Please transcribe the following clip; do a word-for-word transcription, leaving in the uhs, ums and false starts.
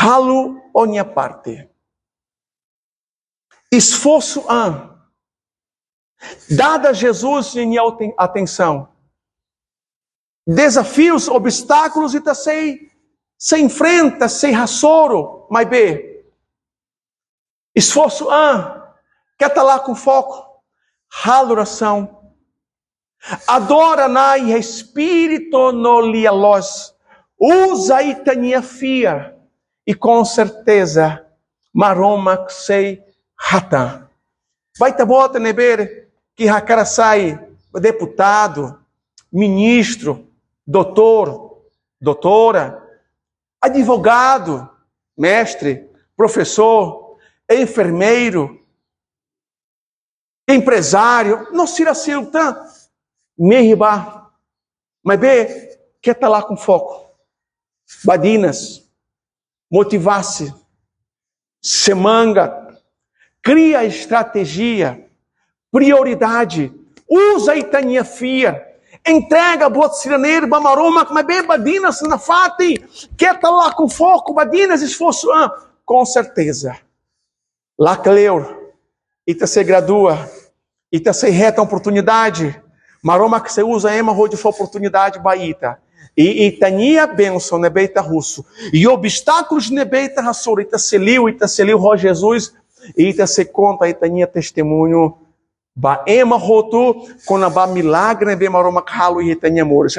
Halo ó-nia parte. Esforsu an. Dada Jesus ninia aten-, atensaun. Dezafius, obstákulus ita sei, sei enfrenta, sei hasoru, maibé esforsu an, keta lakon foku, halo orasaun. Adora Na'i iha espíritu no lia-loos. Uza ita-nia fiar. I com certeza, Maromak sei hatán. Ba ita-boot ne'ebé ke hakarak sai deputadu, ministru, doutór, doutora, advogadu, mestre, profesór, enfermeiru, emprezáriu, no sira seluk tan. Mehi ba, maibé keta lakon foku. Badinas, motiva-se, semangat, kria estratéjia, prioridade, uza ita-nia fiar, entrega buat sira-ne'e ba Maromak, maibé badinas nafatin, keta lakon foku, badinas esforsu an, com certeza. Lakleur, ita sei gradua, ita sei hetan oportunidade, Maromak sei uza ema hodi fó oportunidade ba ita. I ita-nia bensaun ne'ebé ita husu, i obstákulus ne'ebé ita hasoru, ita sei liu, ita sei liu ho Jesus, i ita sei konta ita-nia testemuñu ba ema hotu, kona-ba milagre ne'ebé Maromak halo iha ita-nia moris.